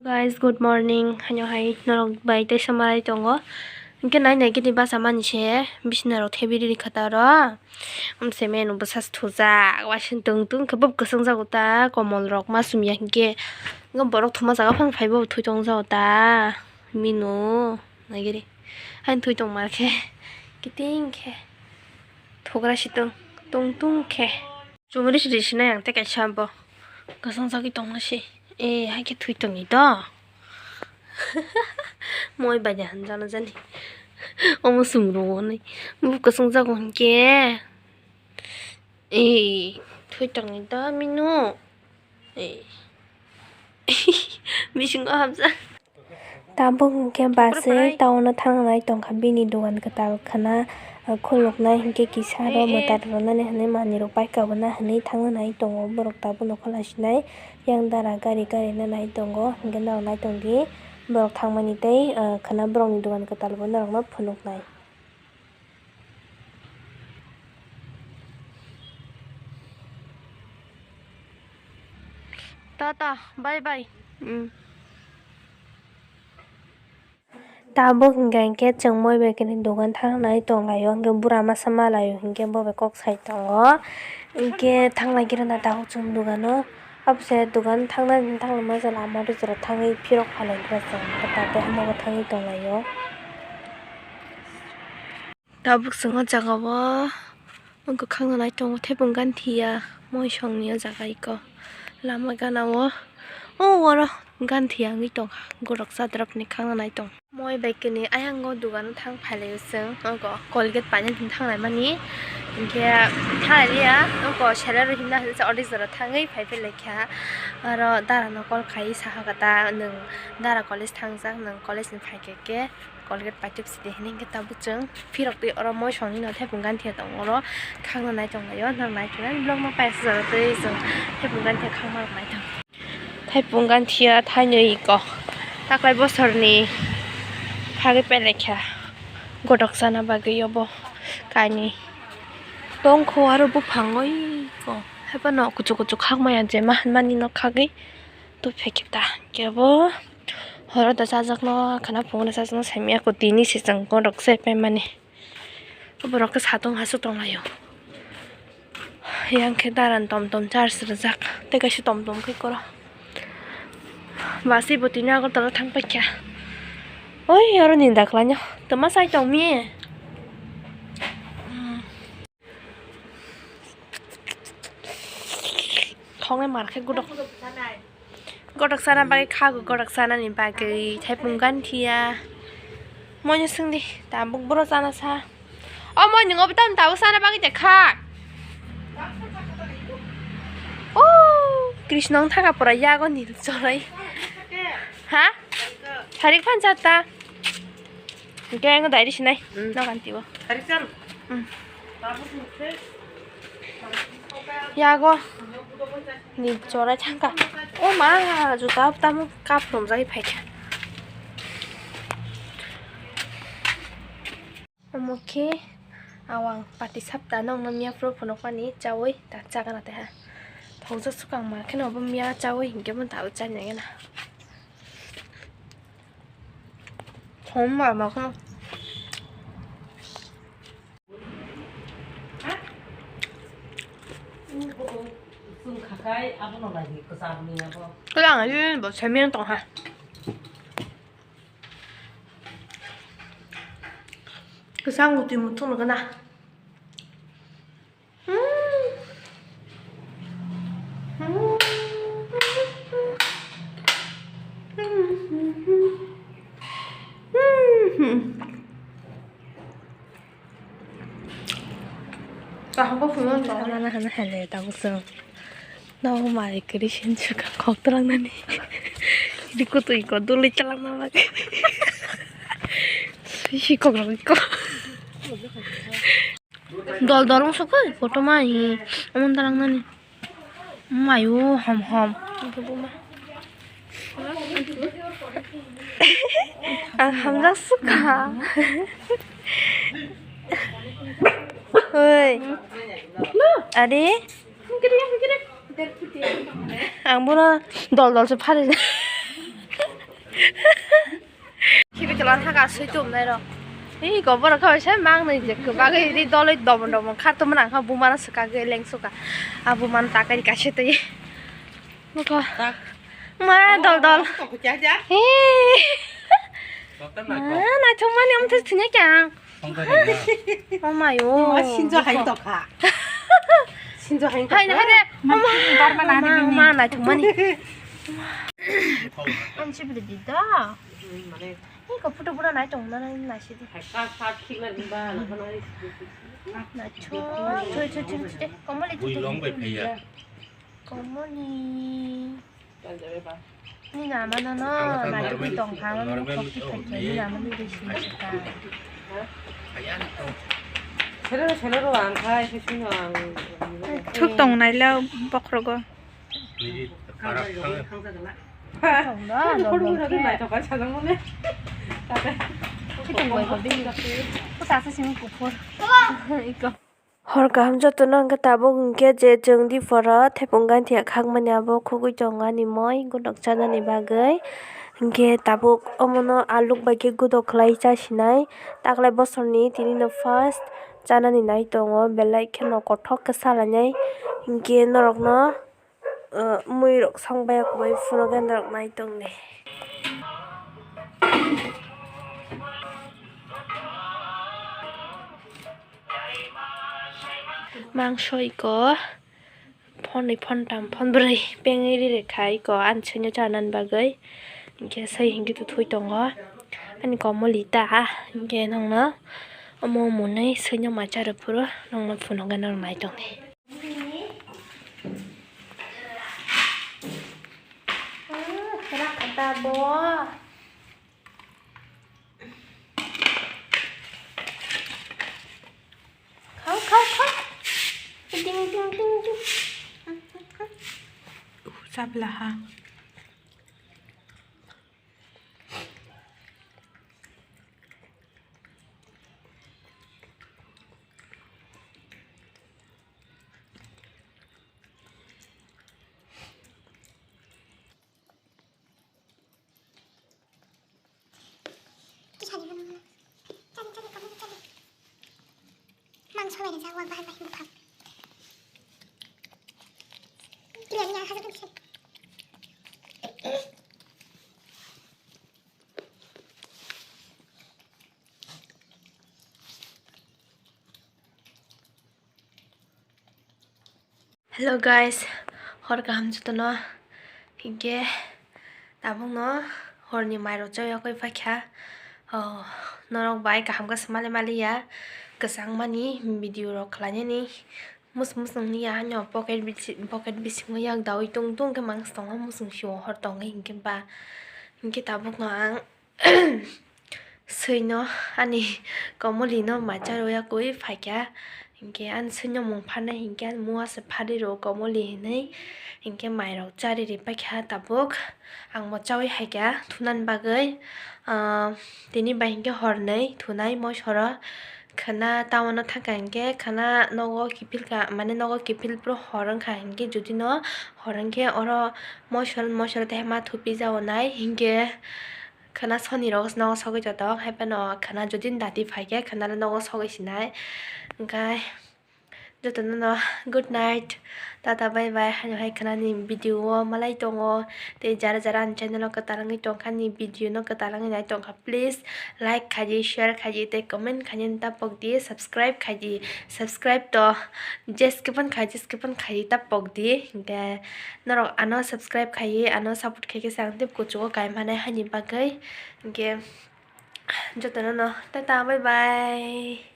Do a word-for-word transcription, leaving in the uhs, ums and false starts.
Guys, good morning. Hano hai norok bai tei samarai tongo. Hingke nai nai gini basa mani se bisna rok thebi riri kha ta oro. Amse menu bwsa thujak, waising tung tung khe bo kwchwng jago ta, komol rok ma sumya hingke. Borok thuma jaga phang phai bo thui tong jago ta. Minu nai giri. Hain thui tong mar khe. Kiting khe. Thugra si tung tung tung khe. Chumri si risi nai ang tei kaisa bo. Kwchwng jagwi tongma si. Eh, hai khe thui tongwi do. Moi bai de hanjana jani. Omo sumrung oni. Bo kwchwng jago hinkhe. Eh, thui tongwi do minu. Eh. Bisingo habjak. Tabuk hwnkhe baswi town o thangna nai tongkha bini dogan kwtal khwna khuluknai hinkhe kisa aro mwtai rwnani hinwi manwirok pai kabuna hinwi thangna nai tongo borok tabukno khwlaisinai yang dara gari gari nai tongo hinkhe norok nai tongdi borok thangmani tei khwna borokni dogan kwtal bo norokno phunuknai. Tata, bye bye. Mm. Tabuk hingka hinkhe chwng moi bai khe dogan thangnai tonglaio, hinkhe bura masa malaio, hinkhe bo bai kok sai tongo, hinkhe thanglai khe rwna tabuk chwng dogano. Abose dogan thangnai, thanglai masa lama o jora thangwi phirok phalai khe chwng, hinkhe tabuk hwnba thangwi tonglaio. Tabuk chwng o jaga o wngkha khangna nai tongo, tei bo ganthiya moi songni o jaga iko lama gana o, o oro ganthiya wngwi tongkha, gorok chadrapni khangna nai tongo. Moi bai kini ayang o dogan o thang phailaio chwng, oko Colgate painani thang laimani, hinkhe thang lailiya, oko seller rok himna hinwi sa ordek jora thangwi phai phai laikha, aro dara no call khai saha kata nwng dara college thangjak, nwng college ni phaikhe khe. Colgate paithago sidi hinwi hinkhe tabuk chwng phirok twi oro moi songni no thaipung ganthiya tongo, oro khangna nai tonglaio, nang nai tongnai vlog no paisa jora twi chwng thaipung ganthiya khangma rok nai tongo. Thaipung ganthiya thainwi iko taklai bosorni phagwi pelaikha gotok chana bagwi obo kainwi tongkho aro buphang oi ko haiphano kuchuk kuchuk khakmaya je ma hinmani no khagwi. Tubui phaikhe ta kebo horo da chajakno khwna phunukno chajakno saimanya kutini se chwng borok se paimani. Borok khe satung hachuk tonglaio. Yang khe daran tom tom charge rwjak tei kaisa tom tom khe koro. Bus bo tini Agartala thang paikha. Oi oro ni daklaino twma chai tongmi. Thongwi mar khe gotok. Gotok chana bagwi khago, gotok chanani bagwi thaipung ganthiya. Moino swngdi, tabuk boro chana sa. O moi nwngo bo tamo tabuk chana bagwi de kha. O Krishna wng thaka pura yago ni chwrai. Ha? Tharik phan chata. Hingke ang dai ri sinai. Mm. Nokan tibo. Tharik chal. Mm. Yago ni chorai thangka. O ma, juta tamo kap romjai phaikha. Omo khe awang pati sapta nokno miya phuru phunukmani chaui ta chakana taiha. Thokjak swkang ma kheno bo miya chaui hinkhe bo tabuk chanya gana. Thom ma ma kheno. Kwlang ani bo semeng tong ha. Kwchang mutwi muthung nukgo na. Kaham bo phunukgo. Sana hana hale tabuk chwng. Nogo mari kwrwi sinsu ka kok twlangnani. Ini kutui ko dului twlangna bagwi. Sui sui kok rok ko. Dol dol wng sukui kotorma hi. Omo twlangnani. Mayo hom hom. Ang hamjak sukha. Oi. Are? Ang bono dol dol se phari. Khibi tola thaka sui tum nai ro. Ei go borok kha sai mang nai je kwbagwi ri doloi domon domon khar tum nang kha buma na swka ge leng suka. A buma na takai kaise twi. Nokho. Ma dol dol. Tongkha kya kya? Ei. Naithok mani amthe thina kyang. Oh my, oh. Sinjo hai tokha. Sinjo hai tokha. Hai, hai, hai. Mama, barma na mama, di bini. Ma, naithok mani. An chibri di da. Ni ko photo pura nai tong na nai si di. Hai, sa, sa, khikna di ba, na, na, na, na. Naithok, choi, choi, choi, choi. Komoli tu. Komoli. Ni nama no no, na tu tong ha, no no, kopi khai khai, ni nama no de si si ka. Selo, selo ro ang khai, si si no ang. Thuk tong nai lo, bokhrogo. Tong da, dol dol khe. Nai to kai sa jang mo ne. Tate. Khitong bai ko bini. Ko sa sa simi kuphur. Iko. Hor kaham jotono hwnkhe tabuk hwnkhe je chwng diporo thepung ganthi khakmani abo khugui tongo ani moi gwnang chanani bagwi. Hwnkhe tabuk omono aluk bai khe gudok khlai chasinai. Taklai bosorni tinino first chanani nai tongo, belai kheno kothok khe salainai. Hwnkhe norokno, uh, muirok song bai phunukhe norok nai tongdi. Mangso iko phonwi phontham phonbrwi pengwi ri rwkha iko ani swnyo chanani bagwi. Hwnkhe swi hwnkhe twthui tongo ani komoli ta. Hwnkhe nokno omo mwnwi swnyo macha rwphuru nokno phunukgwi norok nai tongdi. Khao, khao, khao. Ding, ding, ding, ding. Sabla ha. Mangso bai rijak, wak bahai bai buphang. Kiliya kiliya hajar khe. Hello guys, hor kaham jotono. Hinkhe tabukno horni mairok chayakwi paikha. Oh, norok bai kaham khe swmali maliya, kwchangmani video rok khlainani. Mus musung niya, ano pocket bisi-, pocket bisingo yak dawi tung tung khe mangsi tongo, musung sio hor tongwi hinkhe ba. Hinkhe tabukno ang swino ani komolino macha roya kwi phaikha, hinkhe ani swino mung pharnai hinkhe ani mua se pharwi rwo komoli hinwi, hinkhe mairok charwi ri paikha tabuk. Ang bo chawi haikha thunani bagwi, ah, tini bai hinkhe hornwi thunai moisoro. Khwna town o thangkha hinkhe khwna nogo kiphilkha, mane nogo kiphil phuru hor wngkha hinkhe, judino hor wngkhe oro moisor, moisor tei ma thupi jago nai hinkhe khwna soni rok nogo sogwi tongthok, haiphano khwna judino dati phaikhe khwna nogo sogwi sinai. Hinkhe jotono no good night, tata bye bye, haino hai khwnani video o malai tongo, tei jara jara ani channel o kwtal wngwi tongkha, ani video no kwtal wngwi nai tongkha, please like khaidi, share khaidi, tei comment khaidi, tapok di, subscribe khaidi, subscribe to jeske phan khaidi, jeske phan khaidi, tapok di, hinkhe norok ano subscribe khaidi, ano support khaikhe se ang tei kuchugo kaimanai haini bagwi, hinkhe jotono no tata bye bye.